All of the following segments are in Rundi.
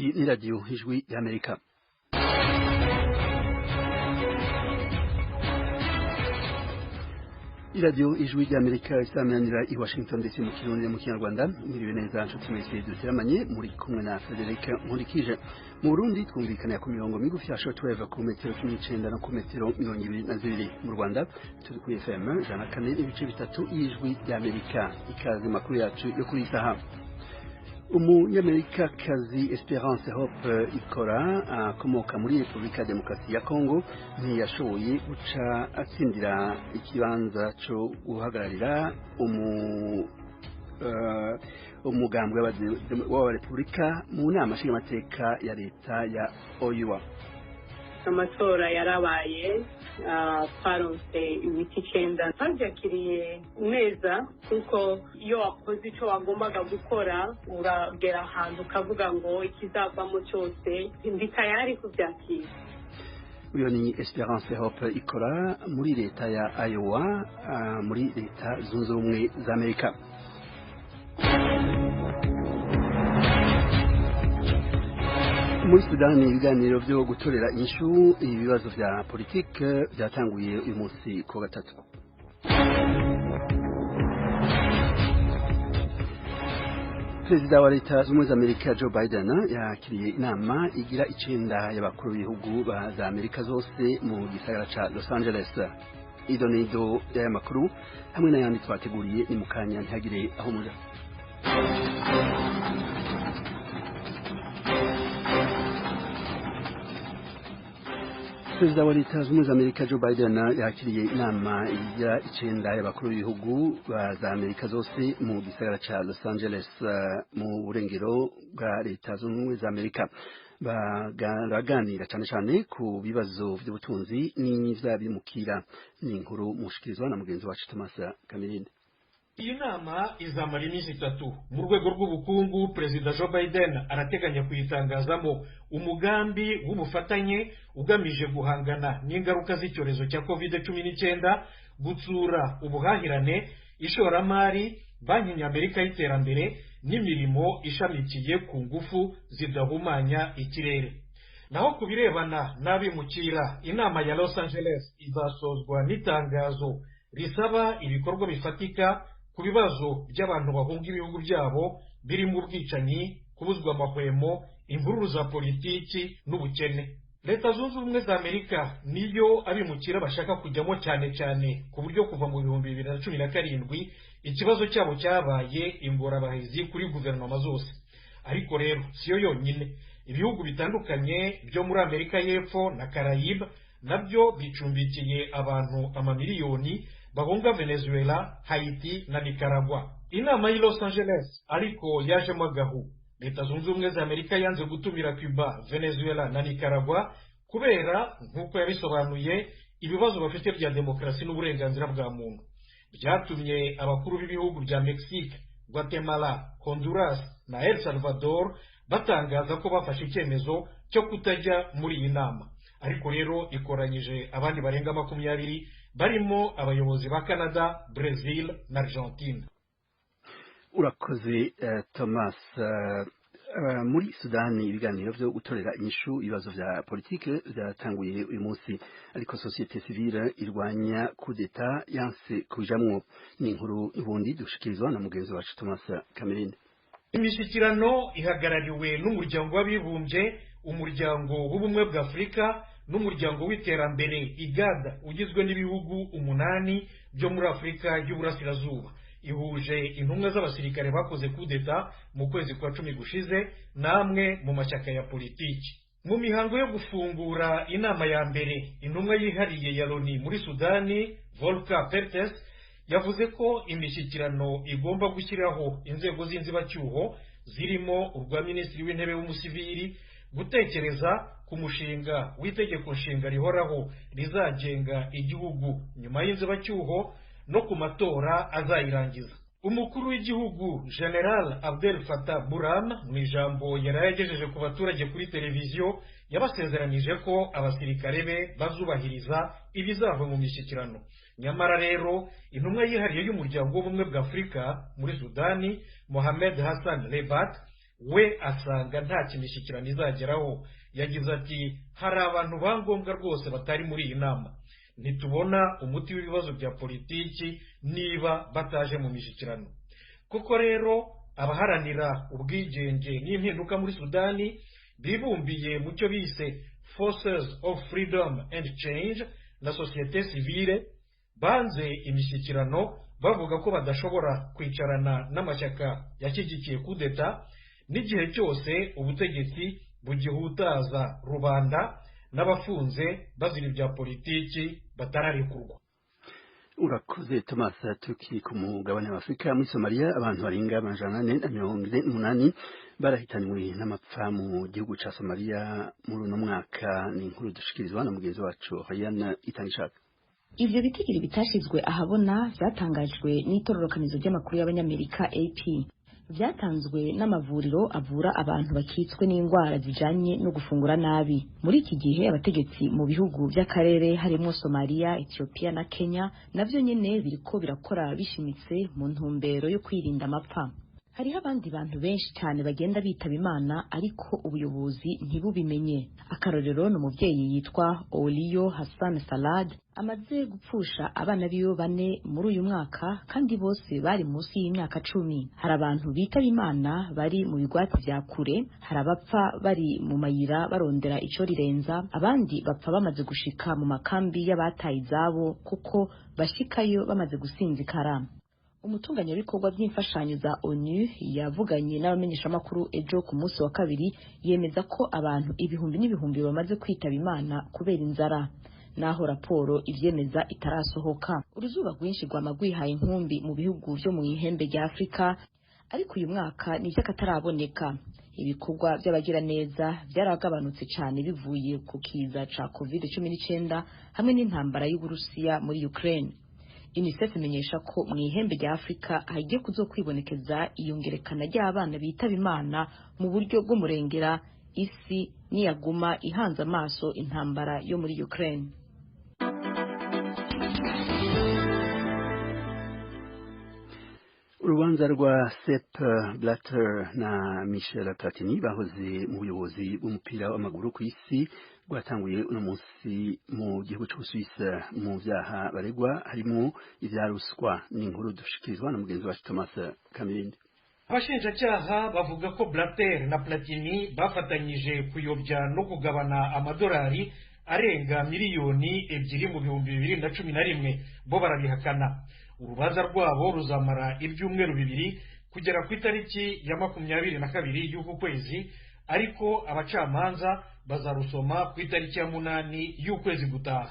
Iyi ni radiyo Ijwi ry'Amerika. Iradiyo Ijwi ry'Amerika isaminanira i Washington DC mu Kirundi mu Kinyarwanda. Mwiriwe neza nshuti mwese duteramanye, muri kumwe na Frederic Nkurikije. Mu Burundi twumvikana ku mirongo migufi ya shortwave ku metero 19 no ku metero 22. Mu Rwanda turi kuri FM 104.3 y'Ijwi ry'Amerika. Ikaze makuru yacu yo kuri isaha. Umunyamerikakazi Esperance Hope Ikora akomoka muri Repubulika Demokarasi ya Kongo ntiyashoboye guca atsindira ikibanza cyo guhagararira umugambwe w'abarepubulika mu nama nshingamateka ya leta ya Iowa. Amatora yarabaye, twaronse ibiti 9. Twabyakiriye neza kuko iyo wakoze icyo wagombaga gukora uragera ahantu ukavuga ngo ikizavamo cyose ndi tayari kubyakira. Uyo ni Esperance Hope Ikora muri leta ya Iowa, muri Leta Zunze Ubumwe za Amerika. Muri Sudani ibiganiro byo gutorera inyishu ibibazo vya politike byatanguye uyu munsi ku gatatu. Perezida wa Leta Zunze za Amerika Joe Biden yakiriye inama igira 9 y'abakuru b'ibihugu za Amerika zose mu gisagara ca Los Angeles. Ido nido y'aya makuru hamwe n'ayandi twateguriye ni mukanya, ntihagire aho muja. Perezida wa Leta Zunze Amerika Joe Biden yakiriye inama igira 9 y'abakuru b'ibihugu za Amerika zose mu gisagara ca Los Angeles mu burengero bwa Leta Zunze za Amerika. Baraganira cyane cyane ku bibazo by'ubutunzi n'ivy'abimukira. Ni inkuru mushikirizwa na mugenzi wacu Thomas Kamirinde. Iyi nama izamara iminsi 3. Mu rwego rw'ubukungu, Perezida Joe Biden arateganya kuyitangazamo umugambi w'ubufatanye ugamije guhangana n'ingaruka z'icyorezo cya COVID-19, gutsura ubuhahirane, ishoramari, Banki Ny'Amerika y'iterambere n'imirimo ishamikiye ku ngufu zidahumanya ikirere. Naho ku birebana n'abimukira, inama ya Los Angeles izasozwa n'itangazo risaba ibikorwa bifatika ku bibazo by'abantu bahunga ibihugu byabo, birimo ubwicanyi, kubuzwa amahwemo, imvururu za politiki n'ubukene. Leta Zunze Ubumwe za Amerika niyo abimukira bashaka kujyamo cyane cyane, ku buryo kuva mu 2017 ikibazo cyabo cyabaye ingorabahizi kuri guverinoma zose. Ariko rero siyo yonyine, ibihugu bitandukanye byo muri Amerika y'Epfo na Caraïbe nabyo bicumbikiye abantu amamiliyoni bahunga Venezuela, Haiti na Nicaragua. Inama y'i Los Angeles ariko yajemo agahu. Leta Zunze Ubumwe za Amerika yanze gutumira Cuba, Venezuela na Nicaragua kubera, nk'uko yabisobanuye, ibibazo bafite bya demokarasi n'uburenganzira bwa muntu. Byatumye abakuru b'ibihugu bya Mexique, Guatemala, Honduras na El Salvador batangaza ko bafashe icyemezo cyo kutajya muri iyi nama. Ariko rero ikoranyije abandi barenga 20 barimo abayobozi ba Canada, Brazil na Argentine. Urakoze Thomas. Muri Sudani ibiganiro byo gutorera inyishu ibibazo vya politike byatanguye uyu munsi, ariko société civile irwanya kudeta yanse kujamwo. Ni inkuru ubundi dushikirizwa na mugenzi wacu Thomas Kamirinde. Imishyikirano ihagarariwe n'Umuryango w'Abibumbye, Umuryango w'Ubumwe bwa Afurika n'Umuryango w'Iterambere IGAD ugizwe n'ibihugu 8 byo muri Afurika y'Uburasirazuba. Ihuje intumwa z'abasirikare bakoze kudeta mu kwezi kwa 10 gushize namwe mu mashyaka ya politiki. Mu mihango yo gufungura inama ya mbere, intumwa yihariye ya Loni muri Sudani, Volker Perthes, yavuze ko imishyikirano igomba gushyiraho inzego z'inzibacyuho zirimo urwa minisitiri w'intebe w'umusivili, gutekereza ku mushinga w'itegeko nshinga rihoraho rizagenga igihugu nyuma y'inzibacyuho no ku matora azayirangiza. Umukuru w'igihugu General Abdel Fattah Burhan mu ijambo yari yagejeje ku baturage kuri televiziyo yabasezeranije ko abasirikare be bazubahiriza ibizava mu mishyikirano. Nyamara rero intumwa yihariye y'Umuryango w'Ubumwe bwa Afurika muri Sudani, Mohamed Hassan Lebat, We asanga nta kimishyikirano izageraho. Yagize ati: "Hari abantu ba ngombwa rwose batari muri iyi nama. Ntitubona umuti w'ibibazo bya politiki niba bataje mu mishyikirano." Koko rero, abaharanira ubwigenge n'impinduka muri Sudani bibumbiye mu cyo bise Forces of Freedom and Change na sosiyete sivile banze imishyikirano, bavuga ko badashobora kwicarana n'amashyaka yashyigikiye kudeta n'igihe cyose ubutegetsi bugihutaza rubanda n'abafunze bazira ibya politiki batararekurwa. Urakoze, Thomas. Tukiri ku mugabane wa Afurika, muri Somaliya abantu barenga 448 barahitanywe n'amapfa mu gihugu ca Somaliya muri uno mwaka. Ni inkuru dushikirizwa na mugenzi wacu Ryan Itangishaka. Ivyo bitigiri bitashizwe ahabona vyatangajwe n'itororokanizo ry'amakuru y'Abanyamerika AP. Vyatanzwe n'amavuriro avura abantu bakitswe n'indwara zijanye no gufungura nabi. Muri iki gihe abategetsi mu bihugu by'akarere harimo Somalia, Ethiopia na Kenya navyo nyene biriko birakora bishimitse mu ntumbero yo kwirinda amapfa. Hariho abandi bantu benshi cyane bagenda bitaba Imana ariko ubuyobozi ntibubimenye. Akarorero ni umuvyeyi yitwa Oliyo Hassan Salad, amaze gupfusha abana biwe bane muri uyu mwaka kandi bose bari munsi y'imyaka 10. Hari abantu bitaba Imana bari mu bigwati vya kure, hari abapfa bari mu mayira barondera ico rirenza, abandi bapfa bamaze gushika mu makambi y'abataye izabo kuko bashikayo bamaze gusinzikara. Umutunganyabikorwa by'imfashanyo za ONU yavuganye n'abamenyeshamakuru ejo ku munsi wa kabiri, yemeza ko abantu ibihumbi n'ibihumbi bamaze kwitaba Imana kubera inzara, naho raporo ivyemeza itarasohoka. Uruzuba rwinshi rwama rwihaye inkumbi mu bihugu vyo mu ihembe rya Afurika, ariko uyu mwaka ni ivy'akataraboneka. Ibikorwa by'abagiraneza byaragabanutse cyane bivuye ku kiza ca COVID-19 hamwe n'intambara y'Uburusiya muri Ukraine. UNICEF imenyesha ko mu ihembe rya Afurika hagiye kuzokwibonekeza iyongerekana ry'abana bitaba Imana mu buryo bw'umurengera, isi niyaguma ihanze amaso intambara yo muri Ukraine. Urubanza rwa Sepp Blatter na Michel Platini bahoze mu buyobozi bw'umupira w'amaguru ku isi rwatanguye uno munsi mu gihugu c'Ubusuwisi. Mu vyaha baregwa harimo ivya ruswa. Ni inkuru dushikirizwa na mugenzi wacu Thomas Kamirindi. Abashinjacyaha bavuga ko Blatter na Platini bafatanyije kuyobya no kugabana amadolari arenga 2 miliyoni mu 2011. Bo barabihakana. Urubanza rwabo ruzamara ibyumweru 2 kugera ku itariki ya 22 y'uku kwezi, ariko abacamanza bazarusoma ku itariki ya 8 y'ukwezi gutaha.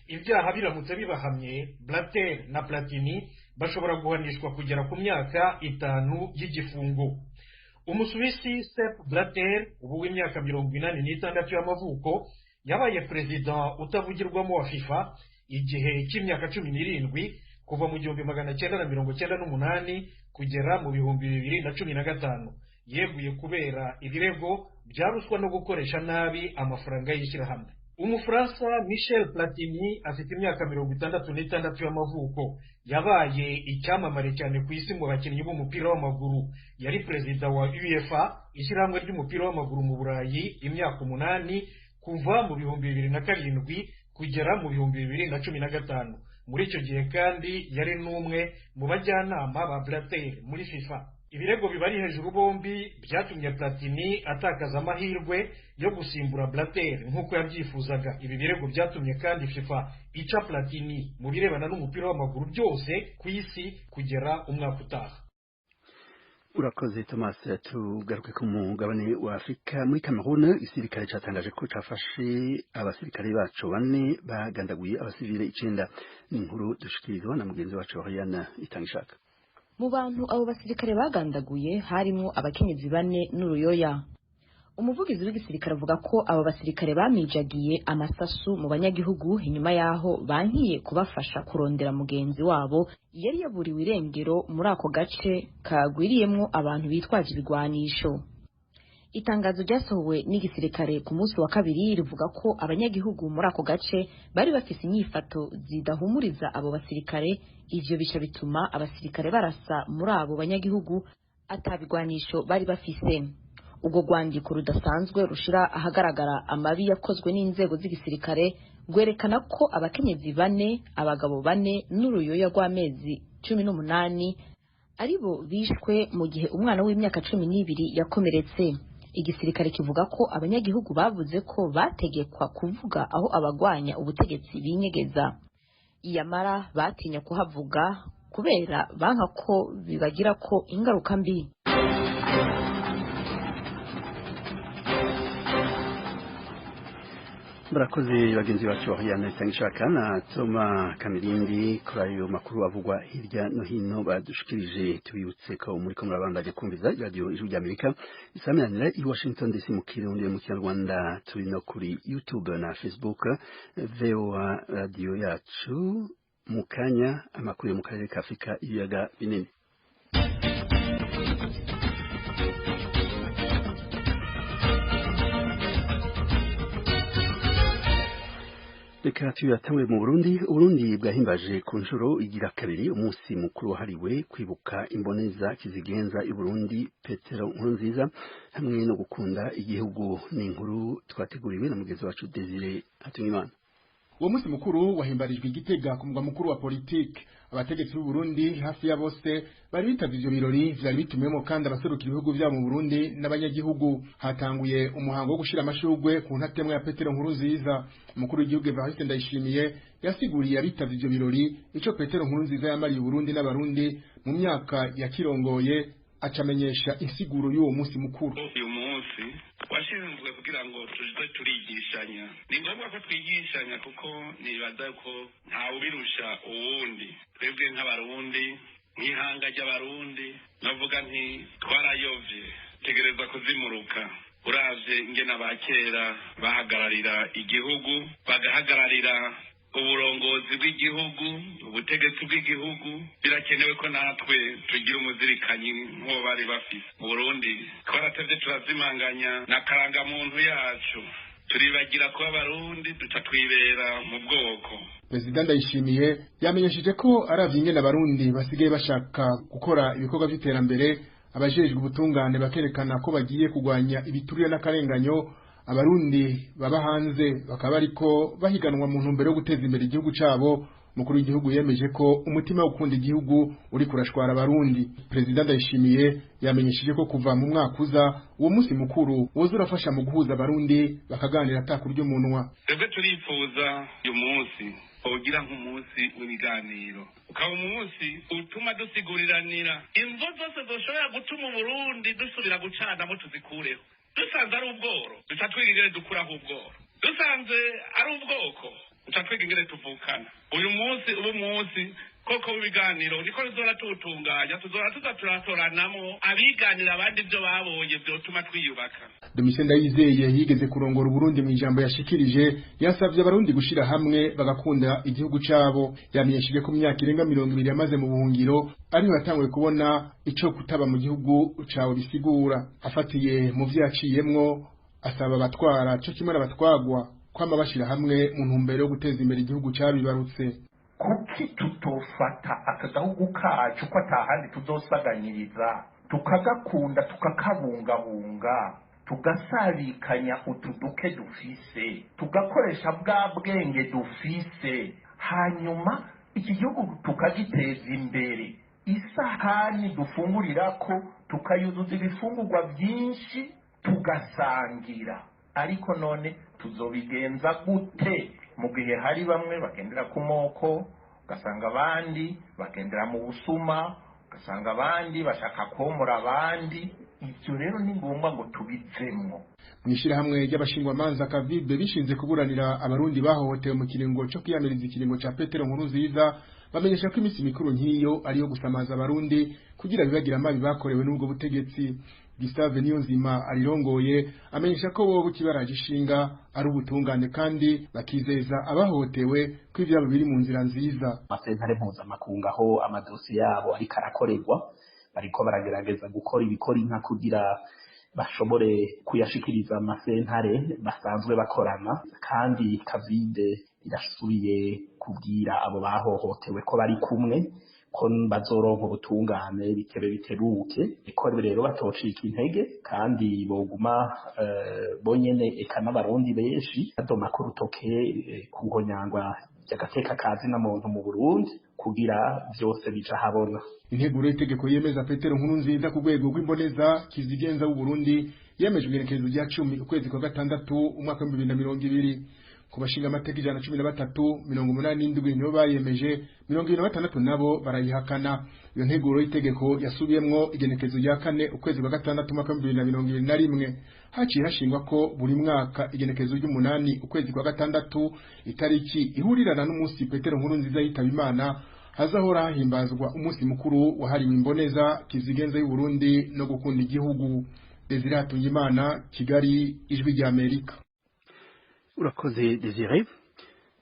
Ibyaha biramutse bibahamye, Blatter na Platini bashobora guhanishwa kugera ku myaka 5 y'igifungo. Umusuwisi Sepp Blatter, ubu w'imyaka 86 y'amavuko, yabaye perezida utavugirwamo wa FIFA igihe cy'imyaka 17, kuva mu 1998 kugera mu 2015. Yeguye kubera ibirego bya ruswa no gukoresha nabi amafaranga y'ishyirahamwe. Umufaransa Michel Platini afite imyaka 66 y'amavuko. Yabaye icyamamare cyane ku isi mu bakinnyi b'umupira w'amaguru. Yari perezida wa UEFA, ishyirahamwe ry'umupira w'amaguru mu Burayi, imyaka 8, kuva mu 2007 kugera mu 2015. Muri icyo gihe kandi yari n'umwe mu bajyanama ba Blatter muri FIFA. Ibirego bibari hejuru bombi byatumye Platini atakaza amahirwe yo gusimbura Blatter nk'uko yabyifuzaga. Ibi birego byatumye kandi FIFA ica Platini mu birebana n'umupira w'amaguru byose ku isi kugera umwaka utaha. Urakoze, Thomas. Tugaruke ku mugabane wa Afurika. Muri Cameroon igisirikare catangaje ko cafashe abasirikare baco bane bagandaguye abasivile 9. Ni inkuru dushikirizwa na mugenzi wacu Oriane Itangishaka. Mu bantu abo basirikare bagandaguye harimwo abakenyezi bane n'uruyoya. Umuvugizi w'igisirikare avuga ko abo basirikare bamijagiye amasasu mu banyagihugu inyuma yaho bankiye kubafasha kurondera mugenzi wabo yari yaburiwe irengero muri ako gace kagwiriyemwo abantu bitwaje ibigwanisho. Itangazo ryasohowe n'igisirikare ku munsi wa kabiri rivuga ko abanyagihugu muri ako gace bari bafise inyifato zidahumuriza abo basirikare. Ivyo bica bituma abasirikare barasa muri abo banyagihugu atabigwanisho bari bafise. Ubwo rwandiko rudasanzwe rushira ahagaragara amabi yakozwe n'inzego z'igisirikare rwerekana ko abakenyezi 4, abagabo 4 n'uruyoya rw'amezi 18 aribo bishwe mu gihe umwana w'imyaka 12 yakomeretse. Igisirikare kivuga ko abanyagihugu bavuze ko bategekwa kuvuga aho abagwanya ubutegetsi binyegeza, iyamara batinya kuhavuga kubera banka ko bibagira ko ingaruka mbi. Murakoze bagenzi bacu Oriane Itangishaka na Toma Kamirindi kuri ayo makuru avugwa hirya no hino badushikirije. Tubibutse ko muri ko murabandanya kumviza radio Ijwi ry'Amerika isamiranira i Washington DC mu Kirundi mu Kinyarwanda. Turi no kuri YouTube na Facebook VOA radio yacu. Mu kanya amakuru yo mu karere ka Afrika ibiyaga binini. Reka tuyatangure mu Burundi. Uburundi bwahimbaje ku nshuro igira kabiri umunsi mukuru wahariwe kwibuka imboneza kizigenza i Burundi Petero Nkurunziza hamwe no gukunda igihugu. Ni inkuru twateguriwe na mugenzi wacu Desire Hatungimana. Uwo munsi mukuru wahimbarijwe Igitega ku mugwa mukuru wa politike. Abategetsi b'u Burundi hafi ya bose bari bitavye ivyo birori vyari bitumiwemo kandi abaserukira ibihugu vyabo mu Burundi n'abanyagihugu. Hatanguye umuhango wo gushira amashurwe ku ntatemwa ya Petero Nkurunziza. Umukuru w'igihugu Evariste Ndayishimiye yasiguriye abitavye ivyo birori ico Petero Nkurunziza yamariye Burundi n'abarundi mu myaka yakirongoye, acamenyesha insiguro y'uwo munsi mukuru. Uyu munsi washinzwe kugira ngo tuze turigishanya. Ni ngombwa ko twigishanya kuko nibaza ko ntawubirusha uwundi. Twebwe nk'abarundi, nk'ihanga ry'abarundi, navuga nti twarayovye, tegereza kuzimuruka. Uravye ingene abakera bahagararira igihugu, bagahagararira uburongozi bw'igihugu, ubutegetsi bw'igihugu, birakenewe ko natwe tugira umuzirikanyi nk'uwo bari bafise. Mu Burundi twaratevye turazimanganya na karangamuntu yacu, turibagira kuba abarundi, duca twibera mu bwoko. Perezida Ndayishimiye yamenyesheje ko aravye ingene abarundi basigaye bashaka gukora ibikorwa vy'iterambere, abajejwe ubutungane bakerekana ko bagiye kugwanya ibiturire n'akarenganyo, abarundi baba hanze bakaba ariko bahiganwa mu ntumbero yo guteza imbere igihugu cabo. Mukuru w'igihugu yemeje ko umutima wo gukunda igihugu uri kurashwara abarundi. Perezida Ndayishimiye yamenyesheje ko kuva mu mwaka uza uwo munsi mukuru woza urafasha mu guhuza abarundi bakaganira atakurya umunwa. Twebwe turifuza uyu munsi ugira nk'umunsi w'ibiganiro, ukaba umunsi utuma dusiguriranira imvo zose zoshobora gutuma Uburundi dusubira gucanamo tuzikureho. Dusanze ari ubworo, duca twiga ingene dukuraho ubworo. Dusanze ari ubwoko, duca twiga ingene tuvukana. Uyu munsi uba umunsi koko w'ibiganiro, niko tuzora tuwutunganya, tuzora tuza turatoranamwo abiganira abandi ibyo babonye vyotuma twiyubaka. Domitien Ndayizeye yigeze kurongora Uburundi mu ijambo yashikirije yasavye abarundi gushira hamwe bagakunda igihugu cabo. Yamenyesheje ko myaka irenga 20 yamaze mu buhungiro ariho yatanguye kubona ico kutaba mu gihugu cawe bisigura. Afatiye mu vyo yaciyemwo asaba abatwara co kimwe n'abatwagwa kwama bashira hamwe mu ntumbero yo guteza imbere igihugu cabibarutse. Kuki tutofata aka gahugu kacu ko atahandi tuzosaganyiriza, tukagakunda, tukakabungabunga, tugasabikanya utu duke dufise, tugakoresha bwa bwenge dufise, hanyuma iki gihugu tukagiteza imbere. Isahani dufungurirako tukayuzuza ibifungurwa byinshi tugasangira. Ariko none tuzobigenza gute mu gihe hari bamwe bagendera ku moko, ugasanga abandi bagendera mu busuma, ugasanga abandi bashaka komora abandi? Ibyo rero ni ngombwa ngo tubivemwo. Mwishirahamwe ry'abashingwamanza Kavibe bishinze kuburanira abarundi bahohotewe mu kiringo cyo kwiyamiriza ikiringo ca Petero Nkurunziza, bamenyesha ko iminsi mikuru nk'iyo ariyo gusamaza abarundi kugira bibagira amabi bakorewe n'ubwo butegetsi. Gustave Niyonzima arirongoye amenyesha ko bobo kibaraje ishinga ari ubutungane kandi bakizeza abahohotewe ko ivyabo biri mu nzira nziza. Amasentare mpuzamakungu aho amadosiye yabo ariko arakorerwa, bariko baragerageza gukora ibikora inka kugira bashobore kuyashikiriza amasentare basanzwe bakorana. Kandi Kavide irasubiye kubwira abo bahohotewe ko bari kumwe, ko bazoronka ubutungane bitebe bitebuke, ko rero batocika intege kandi boguma bonyene eka n'abarundi benshi badoma ko urutoke ku nkonyangwa ry'agateka ka zina muntu mu Burundi kugira vyose bija habona. Integuro y'itegeko yemeza Petero Nkurunziza ku rwego rw'imboneza kizigenza w'u Burundi yemejwe igenekerezo rya 10 ukwezi kwa gatandatu umwaka wa 2020. Ku bashinga amateka 113, 87 nibo bayemeje, 26 nabo barayihakana. Iyo nteguro y'itegeko yasubiyemwo igenekerezo rya 4 ukwezi kwa gatandatu umwaka wa 2021. Haciye hashingwa ko buri mwaka igenekerezo ry'umunani ukwezi kwa gatandatu, itariki ihurirana n'umunsi Petero Nkurunziza yitaba Imana, hazahora hahimbazwa umunsi mukuru wahariwe imboneza kizigenza y'u Burundi no gukunda igihugu. Desire Hatungimana, Kigali, Ijwi rya Amerika. Urakoze Desire.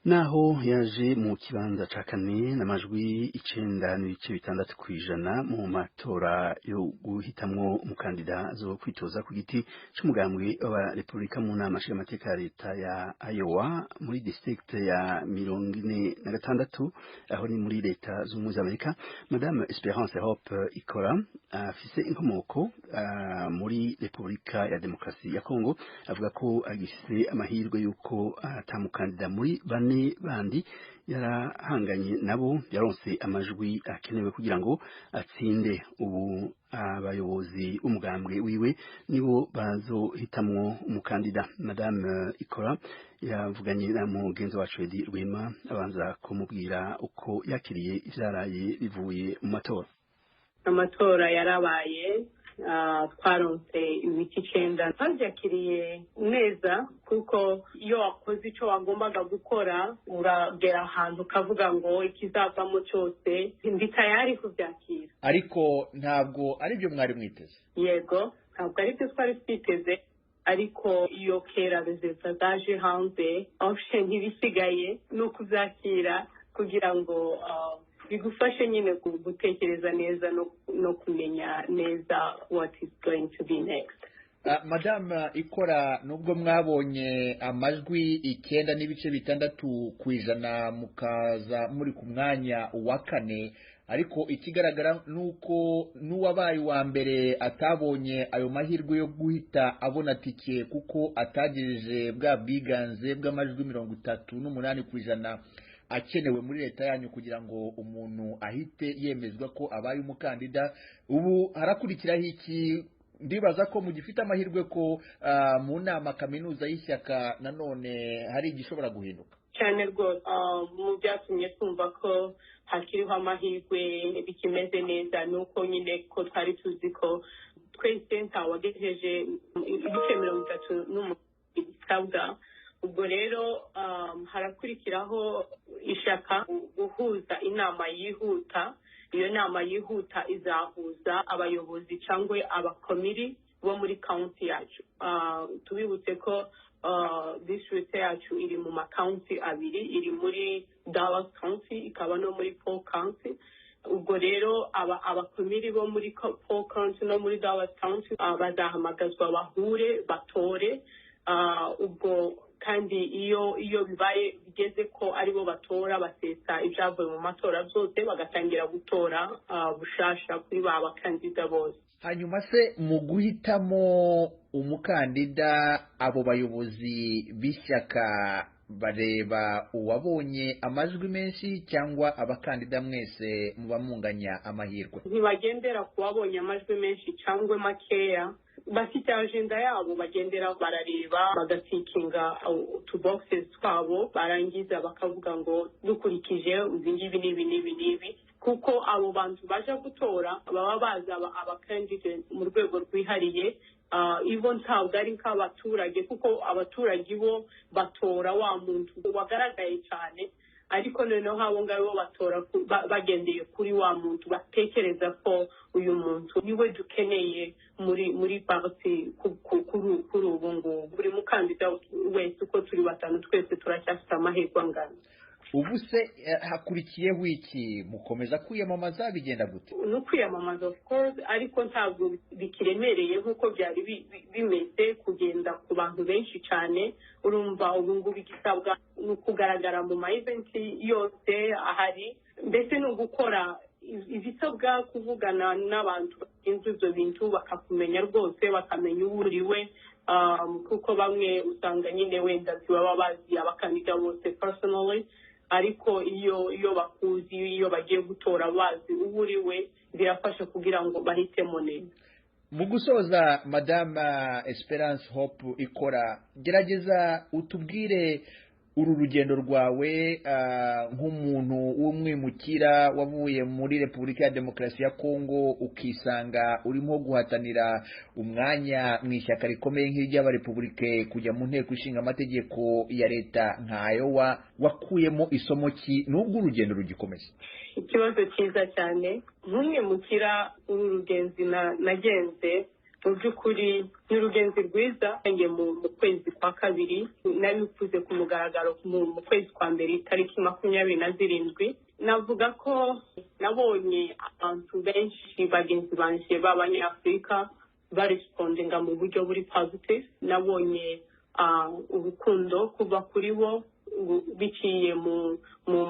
Naho yaje mu kibanza ca kane n'amajwi 9.6% mu matora yo guhitamwo umukandida zo kwitoza ku giti c'umugambwe wa Republika mu nama nshingamateka ya leta ya Iowa muri district ya 46, aho ni muri leta z'ubumwe z'Amerika, Madame Esperance Hope Ikora afise inkomoko muri Republika ya Demokarasi ya Kongo, avuga ko agifise amahirwe yuko atamukandida muri bane bandi yarahanganye nabo yaronse amajwi akenewe kugira ngo atsinde. Ubu abayobozi b'umugambwe wiwe nibo bazohitamwo umukandida. Madame Ikora yavuganye na mugenzi wacu Edi Rwema, abanza kumubwira uko yakiriye ivyaraye bivuye mu matora. Amatora yarabaye, twaronse ibice 9. Twabyakiriye neza kuko iyo wakoze icyo wagombaga gukora uragera ahantu ukavuga ngo ikizavamo cyose ndi tayari kubyakira. Ariko ntabwo aribyo mwari mwiteze? Yego, ntabwo aribyo twari twiteze, ariko iyo kera resultat zaje hanze, option ntibisigaye ni ukubyakira kugira ngo bigufashe nyine gutekereza neza no kumenya neza what is going to be next. Madame Ikora, nubwo mwabonye amajwi 9.6% mukaza muri ku mwanya wa kane, ariko ikigaragara nuko n'uwabaye wa mbere atabonye ayo mahirwe yo guhita abona tike kuko atagejeje bwa bwiganze bw'amajwi 38% akenewe muri leta yanyu kugira ngo umuntu ahite yemezwa ko abaye umukandida. Ubu harakurikiraho iki? Ndibaza ko mugifite amahirwe ko mu nama kaminuza y'ishyaka nanone hari igishobora guhinduka. Cyane rwose, mu byatumye twumva ko hakiriho amahirwe bikimeze neza nuko nyine ko twari tuzi ko twese ntawagejeje ibice 38 bisabwa. Ubwo rero harakurikiraho ishaka guhuza inama yihuta. Iyo nama yihuta izahuza abayobozi cyangwa abakomiri bo muri county yacu. Tubibutse ko district yacu iri mu ma county abiri, iri muri Dallas County ikaba no muri Polk County. Ubwo rero abakomiri bo muri Polk County no muri Dallas County bazahamagazwa bahure batore. Ubwo kandi iyo bibaye bigeze ko aribo batora, basesa ibyavuye mu matora byose bagatangira gutora bushasha kuri ba bakandida bose. Hanyuma se mu guhitamo umukandida, abo bayobozi b'ishyaka bareba uwabonye amajwi menshi cyangwa abakandida mwese muba munganya amahirwe? Ntibagendera ku wabonye amajwi menshi cyangwa makeya, bafite agenda yabo bagendera, barareba bagatickinga utuboxes twabo, barangiza bakavuga ngo dukurikije ibi ngibi n'ibi n'ibi n'ibi, kuko abo bantu baje gutora baba bazi abakandida mu rwego rwihariye. Ibo ntabwo ari nk'abaturage, kuko abaturage bo batora wa muntu wagaragaye cyane, ariko noneho abo ngabo batora bagendeye kuri wa muntu batekereza ko uyu muntu niwe dukeneye muri parti kuri ubu ngubu. Buri mukandida wese uko turi batanu twese turacyafite amahirwe angana. Ubu se hakurikiyeho iki? Mukomeza kwiyamamaza bigenda gute? Ni ukwiyamamaza of course, ariko ntabwo bikiremereye nk'uko byari bimeze kugenda ku bantu benshi cyane. Urumva ubu ngubu igisabwa ni ukugaragara mu ma event yose ahari, mbese ni ugukora Ibisabwa kuvugana n'abantu bashinzwe ibyo bintu, bakakumenya rwose, bakamenya uwo uriwe, kuko bamwe usanga nyine wenda ntibaba bazi abakandida bose personally, ariko iyo bakuzi, iyo bagiye gutora bazi uwo uriwe, birafasha kugira ngo bahitemo neza. Mu gusoza, Madama Esperance Hope Ikora, gerageza utubwire uru rugendo rwawe nk'umuntu w'umwimukira wavuye muri Repubulika ya Demokarasi ya Kongo, ukisanga urimo guhatanira umwanya mu ishyaka rikomeye nk'iry'abarepubulike kujya mu nteko ishinga amategeko ya leta nka Iowa. Wakuyemo isomo ki nubwo urugendo rugikomeye? Ikibazo cyiza cyane. Nk'umwimukira, uru rugenzi nagenze mu by'ukuri ni urugenzi rwiza. Njye mu kwezi kwa kabiri nabikuze ku mugaragaro, mu kwezi kwa mbere itariki 27. Navuga ko nabonye abantu benshi, bagenzi banje b'Abanyafurika, barespondinga mu buryo buri positive. Nabonye urukundo kuva kuri bo biciye mu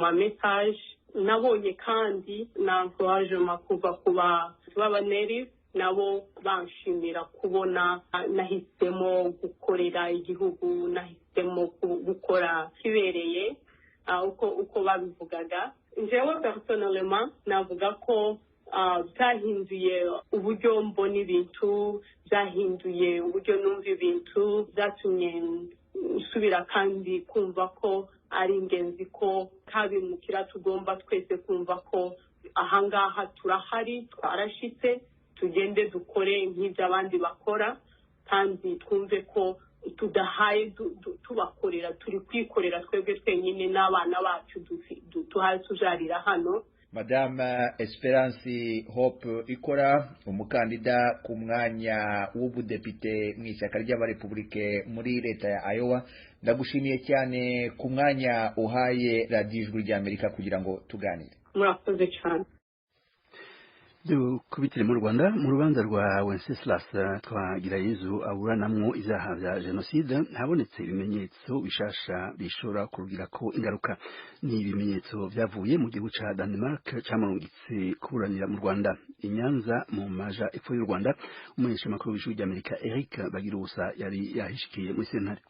ma message. Nabonye kandi na encouragement kuva ku baba native, nabo banshimira kubona nahisemo gukorera igihugu, nahisemo gukora kibereye uko babivugaga. Njyewe personnellement navuga ko byahinduye uburyo mbona ibintu, byahinduye uburyo numva ibintu, byatumye nsubira kandi kumva ko ari ingenzi ko kabimukira tugomba twese kumva ko ahangaha turahari, twarashitse, tugende dukore nk'ibyo abandi bakora, kandi twumve ko tudahaye tubakorera, turi kwikorera twebwe twenyine n'abana bacu duhaye tujarira hano. Madame Esperance Hope Ikora, umukandida ku mwanya w'ubudepite mu ishyaka ry'abarepubulike muri leta ya Iowa, ndagushimiye cyane ku mwanya uhaye Radiyo Ijwi ry'Amerika kugira ngo tuganire. Murakoze cyane. Dukubitire mu Rwanda, mu rubanza rwa Wenceslas Twagirayezu aburanamwo ivyaha vya jenoside, habonetse ibimenyetso bishasha bishobora kurugirako ingaruka. Ni ibimenyetso vyavuye mu gihugu ca Denmark camurungitse kuburanira mu Rwanda, i Nyanza mu maja epfo y'u Rwanda. Umumenyeshamakuru w'Ijwi ry'Amerika Eric Bagiruwubusa yari yahishikiye muri sentare.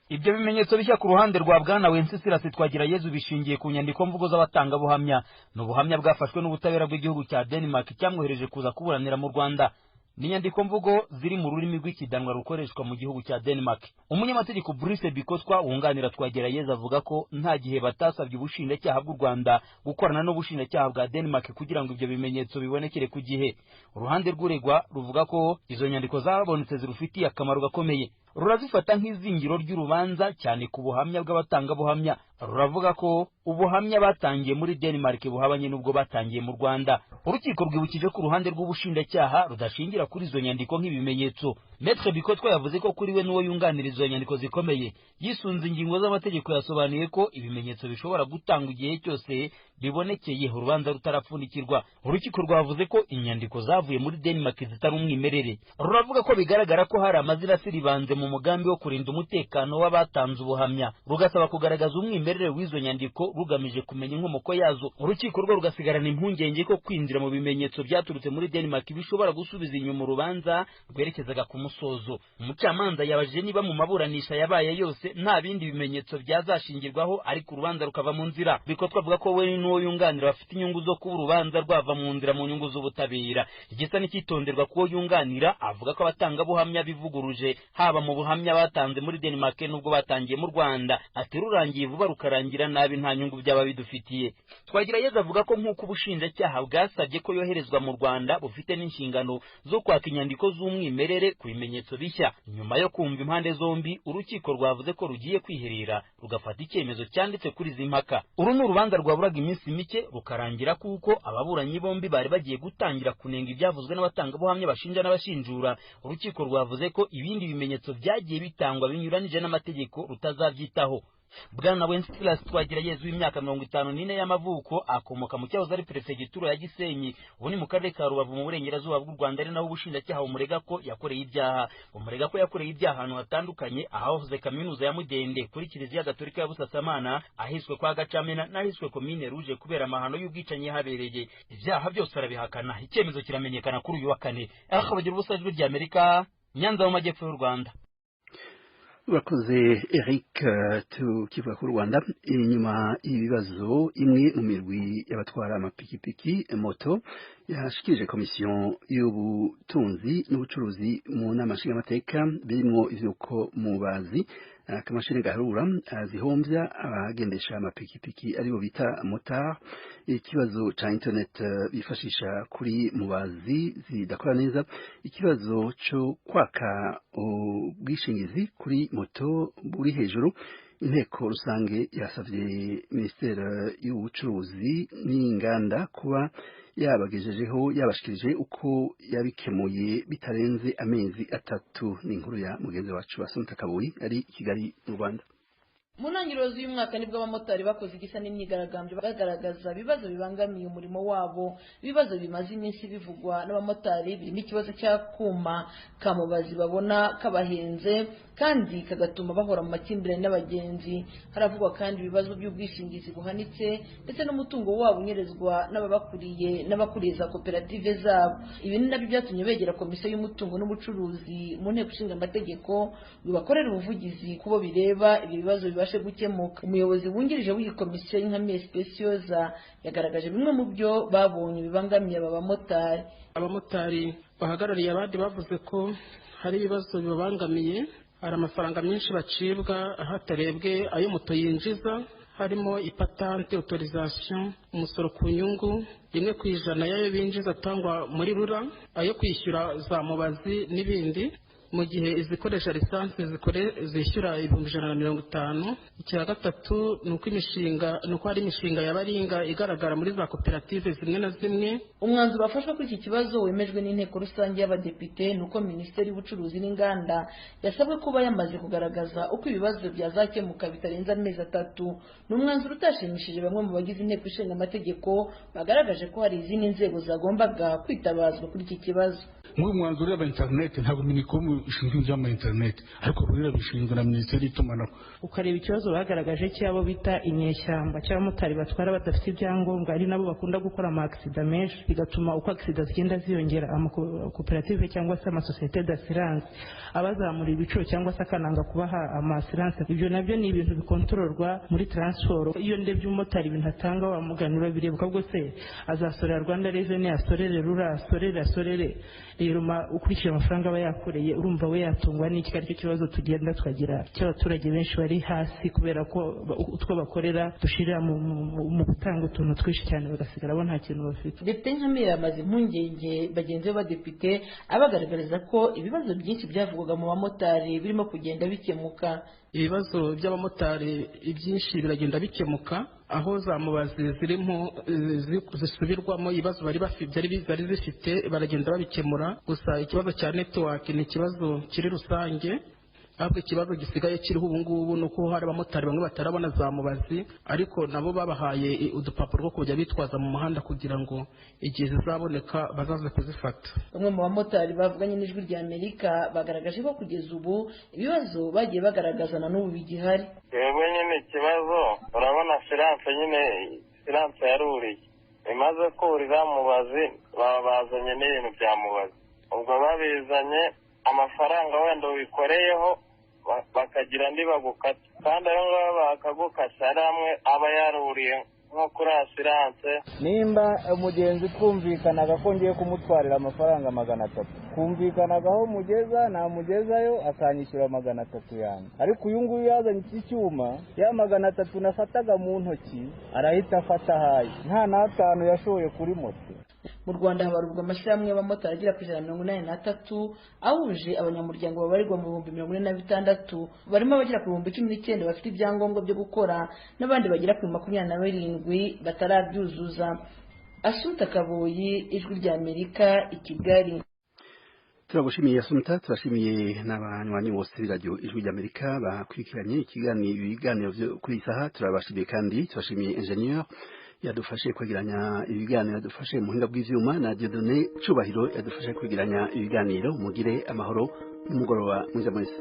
Ibyo bimenyetso bishya ku ruhande rwa bwana Wenceslas Twagirayezu bishingiye ku nyandiko mvugo z'abatangabuhamya. Ni ubuhamya bwafashwe n'ubutabera bw'igihugu cya Denmark cyamwohereje kuza kuburanira mu Rwanda. Ni inyandiko mvugo ziri mu rurimi rw'ikidanwa rukoreshwa mu gihugu cya Denmark. Umunyamategeko Bruce Bikotwa wunganira Twagirayezu avuga ko nta gihe batasabye ubushinjacyaha bw'u Rwanda gukorana n'ubushinjacyaha bwa Denmark kugira ngo ibyo bimenyetso bibonekere ku gihe. Uruhande rw'uregwa ruvuga ko izo nyandiko zabonetse zirufitiye akamaro gakomeye, rurazifata nk'izingiro ry'urubanza, cyane ku buhamya bw'abatangabuhamya. Ruravuga ko ubuhamya batangiye muri Denmark buhabanye n'ubwo batangiye mu Rwanda. Urukiko rwibukije ko uruhande rw'ubushinjacyaha rudashingira kuri izo nyandiko nk'ibimenyetso. Maître Bikotwa yavuze ko kuri we n'uwo yunganira izo nyandiko zikomeye. Yisunze ingingo z'amategeko, yasobanuye ko ibimenyetso bishobora gutangwa igihe cyose bibonekeye, urubanza rutarapfundikirwa. Urukiko rwavuze ko inyandiko zavuye muri Denmark zitari umwimerere. Ruravuga ko bigaragara ko hari amazina asiribanze mu mugambi wo kurinda umutekano w'abatanze ubuhamya, rugasaba kugaragaza umwimerere w'izo nyandiko rugamije kumenya inkomoko yazo. Urukiko rwo rugasigarana impungenge ko kwinjira mu bimenyetso byaturutse muri Denmark bishobora gusubiza inyuma urubanza rwerekezaga ku musozo. Umucamanza yabajije niba mu maburanisha yabaye yose nta bindi bimenyetso byazashingirwaho ariko urubanza rukava mu nzira. Bikotwa avuga ko we n'uwo yunganira bafite inyungu zo kuba urubanza rwava mu nzira mu nyungu z'ubutabera. Igisa n'ikitonderwa kuwo yunganira, avuga ko abatangabuhamya bivuguruje, haba mu buhamya batanze muri Denmark n'ubwo batangiye mu Rwanda. Ati rurangiye vuba rukarangira nabi, nta nyungu byaba bidufitiye. Twagirayezu avuga ko nk'uko ubushinjacyaha bwasabye ko yoherezwa mu Rwanda, bufite n'inshingano zo kwaka inyandiko z'umwimerere ku bimenyetso bishya. Nyuma yo kumva impande zombi, urukiko rwavuze ko rugiye kwiherera rugafata icyemezo cyanditse kuri izi mpaka. Uru ni urubanza rwaburaga iminsi mike rukarangira, kuko ababuranyi bombi bari bagiye gutangira kunenga ibyavuzwe n'abatangabuhamya bashinja n'abashinjura. Urukiko rwavuze ko ibindi bimenyetso byagiye bitangwa binyuranije n'amategeko rutazabyitaho. Bwana Wenceslas Twagirayezu w'imyaka 54 y'amavuko akomoka mu cyahoze ari perefegitura ya Gisenyi, ubu ni mu karere ka Rubavu mu burengerazuba bw'u Rwanda, ari naho ubushinjacyaha bumurega ko yakoreye ibyaha. Bumurega ko yakoreye ibyaha ahantu hatandukanye, ahahoze kaminuza ya Mudende, kuri Kiliziya Gatolika ya Busasamana, ahiswe kwa Gacamena n'ahiswe Komine Rouge kubera amahano y'ubwicanyi yahabereye. Ibyaha byose arabihakana. Icyemezo kiramenyekana kuri uyu wa kane. Akabagira ubusa, Ijwi rya Amerika, Nyanza mu majyepfo y'u Rwanda. Urakoze Eric. Tukivuga ku Rwanda, inyuma y'ibibazo imwe mu mirwi y'abatwara amapikipiki moto yashikirije komisiyo y'ubutunzi n'ubucuruzi mu nama nshingamateka, birimo ivyuko mubazi akamashini gaharura zihombya abagendesha amapikipiki aribo bita motard, ikibazo ca internet bifashisha kuri mubazi zidakora neza, ikibazo co kwaka ubwishingizi kuri moto buri hejuru. Inteko rusange yasavye minisiteri y'ubucuruzi n'inganda kuba yabagejejeho yabashikirije uko yabikemuye bitarenze amezi 3. Ni inkuru ya mugenzi wacu Assumpta Kaboyi ari i Kigali mu Rwanda. Mu ntangiriro z'uyu mwaka nibwo abamotari bakoze igisa n'imyigaragambyo bagaragaza ibibazo bibangamiye umurimo wabo. Ibibazo bimaze iminsi bivugwa n'abamotari birimo ikibazo cy'akuma ka mubazi babona kabahenze kandi kagatuma bahora mu makimbirane n'abagenzi. Haravugwa kandi ibibazo by'ubwishingizi buhanitse ndetse n'umutungo wabo unyerezwa n'ababakuriye n'abakuriye za koperative zabo. Ibi ni nabyo byatumye begera komisiyo y'umutungo n'ubucuruzi mu nteko ishinga amategeko ngo bakorere ubuvugizi kubo bireba ibi bibazo bibashe gukemuka. Umuyobozi wungirije w'iyi komisiyo, Inkamiye Specioza, yagaragaje bimwe mu byo babonye bibangamiye aba bamotari. Abamotari bahagarariye abandi bavuze ko hari ibibazo bibabangamiye. Hari amafaranga menshi bacibwa hatarebwe ayo moto yinjiza, harimo ipatante, autorisation, umusoro ku nyungu, 1% y'ayo binjiza atangwa muri RURA, ayo kwishyura za mubazi n'ibindi, mu gihe izikoresha lisansi zishyura 150,000. Icya gatatu ni uko imishinga ni uko hari imishinga ya baringa igaragara muri za koperative zimwe na zimwe. Umwanzuro wafashwe kuri iki kibazo wemejwe n'inteko rusange y'abadepite ni uko minisiteri y'ubucuruzi n'inganda yasabwe kuba yamaze kugaragaza uko ibibazo byazakemuka bitarenze amezi 3. Ni umwanzuro utashimishije bamwe mu bagize inteko ishinga amategeko, bagaragaje ko hari izindi nzego zagombaga kwitabazwa kuri iki kibazo. Nk'uyu mwanzuro ureba interineti, ntabwo minicom ishinzwe iby'ama interineti, ariko rurira bishinzwe na minisiteri y'itumanaho. Ukareba ikibazo bagaragaje cy'abo bita inyeshyamba cy'abamotari batwara badafite ibyangombwa, ari nabo bakunda gukora ama accident menshi, bigatuma uko accident zigenda ziyongera amakoperative cyangwa se amasosiyete d'assurance abazamura ibiciro cyangwa se akananga kubaha ama assurance. Ibyo nabyo ni ibintu bikontororwa muri transport. Iyo ndebye umumotari ibintu atanga wamuganura bireba ukavuga se azasorera Rwanda Revenue, asorere RURA, asorere asorere. Rero ukurikije amafaranga aba yakoreye, urumva we yatungwa n'iki? Aricyo kibazo tugenda tukagira cy'abaturage benshi bari hasi, kubera ko utwo bakorera dushirira mu gutanga utuntu twinshi cyane, bagasigara bo nta kintu bafite. Depite Nkamira yamaze impungenge bagenzi be b'abadepite, abagaragariza ko ibibazo byinshi byavugwaga mu bamotari birimo kugenda bikemuka. Ibibazo by'abamotari ibyinshi biragenda bikemuka, aho za mubazi zirimo zisubirwamo, ibibazo bari bafite bari zifite baragenda babikemura. Gusa ikibazo cya network ni ikibazo kiri rusange, ahubwo ikibazo gisigaye kiriho ubu ngubu ni uko hari abamotari bamwe batarabona za mubazi, ariko nabo babahaye udupapuro two kujya bitwaza mu muhanda kugira ngo igihe zizaboneka bazaze kuzifata. Bamwe mu bamotari bavuganye n'Ijwi rya Amerika bagaragaje ko kugeza ubu ibibazo bagiye bagaragaza na n'ubu bigihari. Twebwe nyine ikibazo urabona siranse nyine, siranse yaruriye, imaze kurira mubazi baba bazanye n'ibintu bya mubazi, ubwo babizanye amafaranga wenda ubikoreyeho bakagira andi bagukata, kandi ayo ngayo bakagukata ari amwe aba yaruriye nko kuri asiranse. Nimba umugenzi twumvikanaga ko ngiye kumutwarira amafaranga 300, kumvikanaga aho mugeza namugezayo akanyishyura 300 yanjye, ariko uyu nguyu yazanye iki cyuma ya 300 nafataga mu ntoki arahita afata ahaye, nta n'atanu yashoye kuri moto. Mu Rwanda habarurwa amashyirahamwe y'abamotari agera ku 183 ahuje abanyamuryango babarirwa mu 46,000, barimo abagera ku 19,000 bafite ibyangombwa byo gukora n'abandi bagera ku 27 batarabyuzuza. Assumpta Kaboyi, Ijwi rya Amerika, i Kigali. Turagushimiye Asumta, turashimiye n'abanywanyi bose b'iradiyo Ijwi ry'Amerika bakurikiranye ikiganiro, ibiganiro vyo kuri iyi saha. Turabashimiye kandi turashimiye ingénieur yadufashe kwegeranya ibiganiro, yadufashe mu buhinga bw'ivyuma, na Dieudonné Cubahiro yadufashe kwegeranya ibiganiro. Mugire amahoro n'umugoroba mwiza mwese.